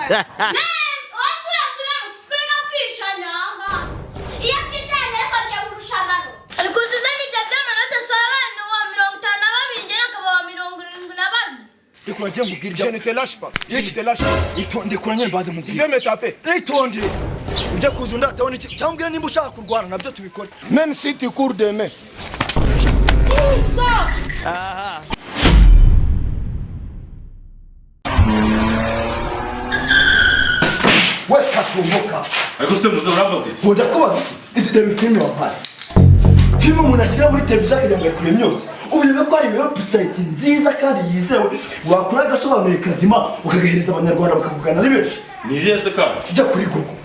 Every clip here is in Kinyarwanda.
Wasubirasubiramo, twiga twicana ahangaha. Iyo twicaranye ariko njye nkurusha amanota. Ariko uzizana ibyo by'amanota si abana wa 52, njye nakaba wa 72. Ndikura, ngiye nkubwira Je ibyo. ne te lâche pas. Je ne te lâche pas. Itonde, ndikura nyine, mbanze Tu nkubwire. veux me taper? Itonde, ujya kuza undatabona iki, cyangwa umbwira nimba ushaka kurwana nabyo tubikore. Même si tu cours demain. We katumbuka. Ariko se muze, urambaza iki? Ngo ndakubaza iki? Izi, reba filime wampaye, filime umuntu ashyira muri televiziyo akagira ngo ari kureba imyotsi. Ubu ko hari website nziza kandi yizewe wakora agasobanuye kazima, ukagahereza Abanyarwanda bakakugana ari benshi. Ni izihe se kandi? Jya kuri Google,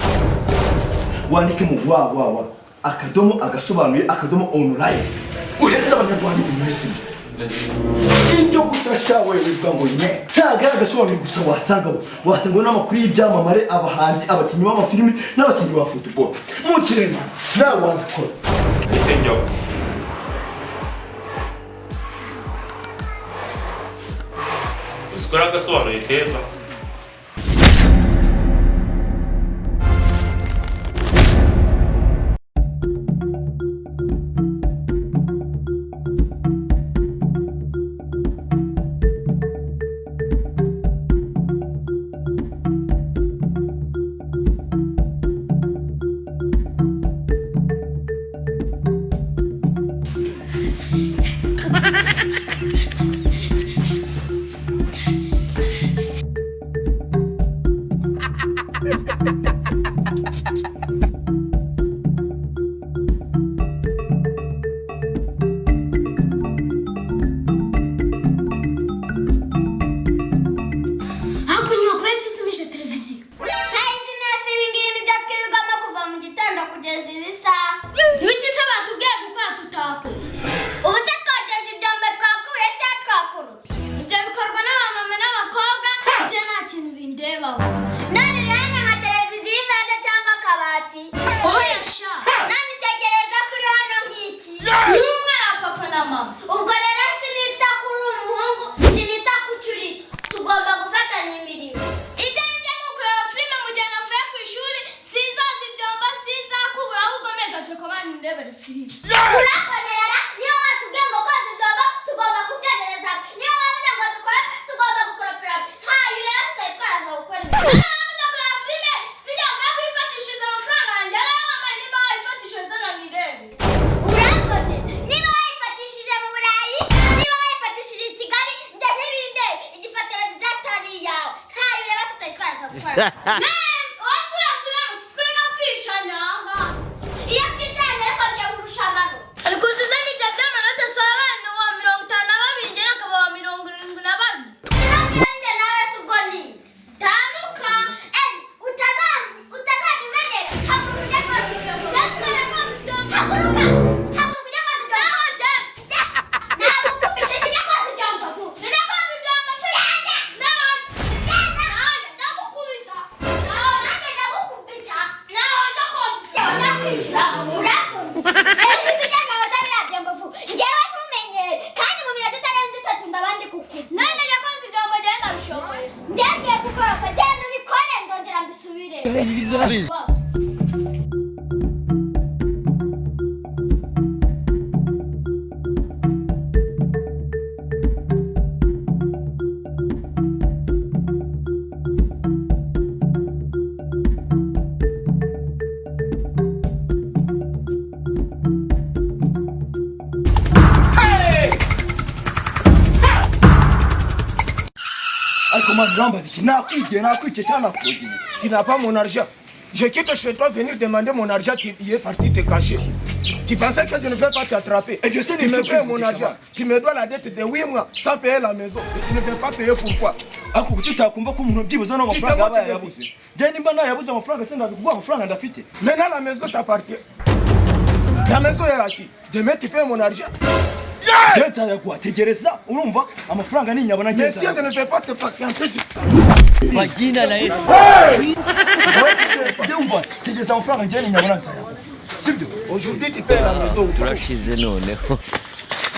wandikemo www.agasobanuye.online, uhereze Abanyarwanda ibintu bizima. Si ibyo gusa sha, wewe wivuga ngo nye, ntabwo ari agasobanuye gusa wasangaho, wasangaho n'amakuru y'ibyamamare, abahanzi, abakinnyi b'amafilimi n'abakinnyi ba football. Mu kirema nawe wabikora. Ahite njyaho. Uzi ko ari agasobanuye keza. Ariko nyoko yakizimije televiziyo? Ntayizimya si ibi ngibi nibyo twirirwamo kuva mu gitondo kugeza izi saha. Ibiki se batubwiye gukora tutakoze? Ubu se twogeje ibyombo, twakubuye cyangwa twakorotse? Ibyo bikorwa n'abamama n'abakobwa, njye nta kintu bindebaho. None uri hano nka televiziyo ivaze cyangwa akabati? Oya sha. None utekereza ko uri hano nk'iki? Ni umwana wa papa na mama. Ubwo rero sinita kuri umuhungu, sinita ku cyo uri cyo. Tugomba gufatanya imirimo. Ibyo ngibyo ni ukureba filime mu gihe navuye ku ishuri. Sinzoza ibyombo, sinzakubura, ahubwo meza turi ndebere filime. Urakomerera. Niba watubwiye ngo koza ibyombo, tugomba kubyogereza. Niba bavuze ngo dukore, tugomba gukoropera. Ntayo ureba tutari twaraza gukora imirimo. Narabuze kureba filime, sinjya kuyifatishiriza amafaranga yanjye arayampaye. Niba wayifatishije, zana nirebe. Urambone, niba wayifatishije mu Burayi, niba wayifatishije i Kigali, njye ntibinde igifa televiziyo atari iyawe. Ntayo ureba tutari twaraza gukora. Neza wasubirasubiramo, twiga twicana ahangaha. Iyo twicaranye ariko njye nkurusha amanota. Ariko uzizana ibyo by'amanota si abana wa 52, njye nakaba wa 72. Sinabwiye nawe se ubwo ni Tanuka. Utazajya umenyera. Haguruka ujye koza ibyombo. Byasubira koza ibyombo. Haguruka, haguruka ujye koza ibyombo. Naho njye. Nagukubise, tujye koza ibyombo vuba. Njya koza ibyombo se? Naho njye ndagukubita. Naho Nanjye ndagukubita. Naho njya koza ibyombo. Urakunda rero tujyana koza biriya byombo vuba. Njyewe ntumenyere, kandi mu minota itarenze 3 ndabandi kukubita. Nanjye njya koza ibyombo, njyewe ndabishoboye. Njye ngiye gukoropa, genda ubikore, ndongera mbisubire. Boss. Ariko man, urambaza iki? Nakwibwiye, nakwikiye cyangwa nakugiye? Tu n'as pas mon argent. Je quitte chez toi venir demander mon argent, tu y es parti te cacher. Tu pensais que je ne vais pas t'attraper. Et je sais Tu les me trucs payes que mon tu argent. fais. Tu me dois la dette de 8 mois sans payer la maison. Et tu ne veux pas payer, pourquoi? Ariko kuki utakumva ko umuntu byibuze n'amafaranga Kitamo aba yayabuze? Njye nimba nayabuze amafaranga, se ndaza kuguha amafaranga ndafite? Maintenant, la maison t'appartient. La maison est à qui? Demain, tu payes mon argent. Njye nzayaguha, tegereza. Urumva, amafaranga ninyabona njye Mais si je nzayaguha. ne vais pas te patienter jusqu'à. Kwa jina la Yesu. Njye umva, tegereza, amafaranga njye ninyabona nzayaguha, sibyo? Aujourd'hui, tu payes la maison ou pas? Turashize noneho.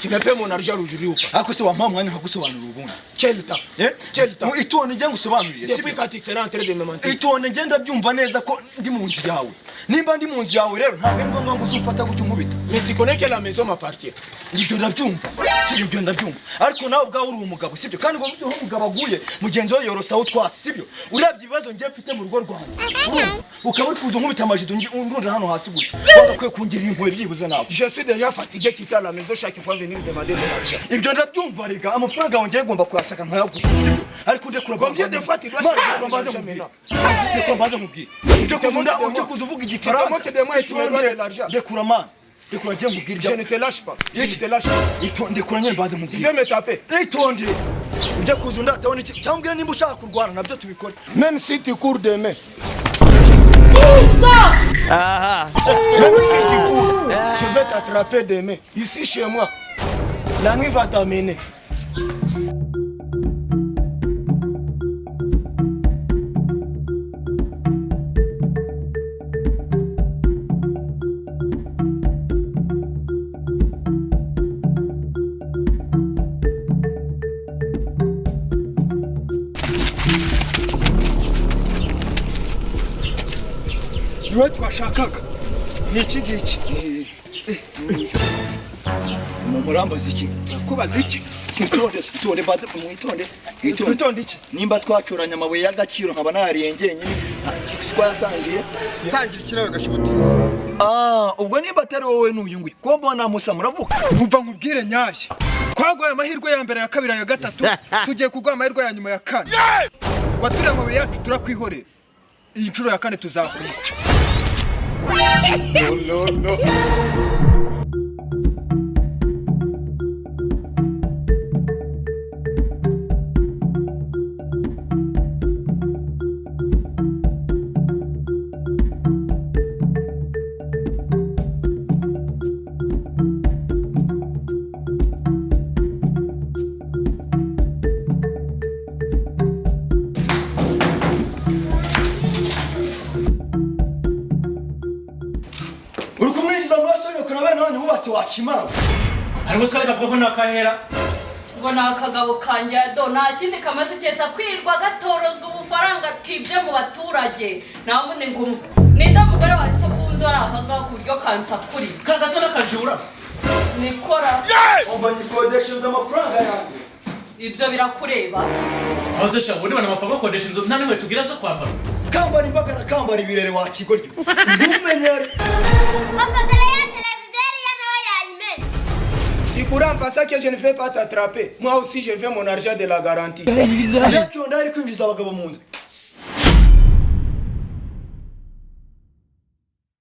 Tu me paies mon argent aujourd'hui ou pas? Ariko se wampaye umwanya nkagusobanurira ubundi? Quel temps? Eh? Quel temps? Itonde njye ngusobanurire. Depuis Sibyo? quand tu seras en train de me mentir? Itonde njye ndabyumva neza ko ndi mu nzu yawe. Nimba ndi mu nzu yawe rero, ntabwo ari ngombwa ngo uze umfata gutya unkubita. Mais tu connais que la maison m'appartient. Ibyo ndabyumva, sibyo? Ibyo ndabyumva, ariko nawe ubwawe uri umugabo, sibyo? Kandi ngo iyo umugabo aguye, mugenzi we yorosaho utwatsi, sibyo? Urebye ibibazo njye mfite mu rugo rwanjye, urumva? Ukaba uri kuza unkubita amajido undundira hano hasi gutya, wagakwiye kungirira impuhwe byibuze nawe. Je suis déjà fatigué de quitter la maison chaque fois venir demander de l'argent. Ibyo ndabyumva rega, amafaranga yawe ngiye ngomba kuyashaka nkayaguha, sibyo? Ariko ndekura. Combien de fois tu dois Mwana, chercher ndekura mbanze l'argent nkubwire. maintenant? Ndekura mbanze nkubwire. Ujye kuza ujye kuza uvuga igifaransa. Tu te moques de moi et tu me dois de l'argent. Ndekura man, ndekura ngiye nkubwire. Je ne te lâche pas. Je ne te lâche pas. Itonde, ndekura nyine mbanze Tu nkubwire. veux me taper? Itonde, ujya kuza undatabona iki cyangwa umbwira nimba ushaka kurwana nabyo tubikore. Même si tu cours demain. Même si tu cours, je vais t'attraper demain. Ici chez moi, la nuit va t'amener. Niwe twashakaga, ni iki ngiki. Mu murambaza iki? Kubaza iki? Mwitonde se, itonde mbanze mwitonde, itonde. Twitonde iki? Nimba twacuranye amabuye y'agaciro nkaba nayariye njyenyine, twayasangiye. Sangira iki nawe gashubutizi? Ah, ubwo nimba atari wowe n'uyu nguyu ko mbona musa muravuka? Umva nkubwire nyashya, twaguhaye amahirwe ya mbere, ya kabiri, ya gatatu, tugiye kuguha amahirwe ya nyuma ya kane. Waturiye amabuye yacu turakwihorera, iyi nshuro ya kane tuzakwica. Uri kumwinjiza muri soni kuri bene none wubatse wakimara. Ariko se kavuga ko ntakahera? Ngo ni akagabo kanjye do, nta kindi kamaze keretse kwirwa gatorozwa ubufaranga kibye mu baturage. Nta wundi ngo ninde mugore wa se wundi uri aho ngaho ku buryo kansakuriza? Karagasa n'akajura. Nikora. Umva, nyikodeshereza amafaranga yanjye. Ibyo birakureba? Aho se ubundi bana amafaranga bakodesha inzu nta n'inkweto tugira zo kwambara. Kambara imbagara, kambara ibirere wakigoryo, ntumenyere. Papa, dore ya televiziyo ya nawe yayimena. Tu cours en pensant que je ne vais pas t'attraper. Moi aussi, je veux mon argent de la garantie. Ariko iyo ndari kwinjiza abagabo mu nzu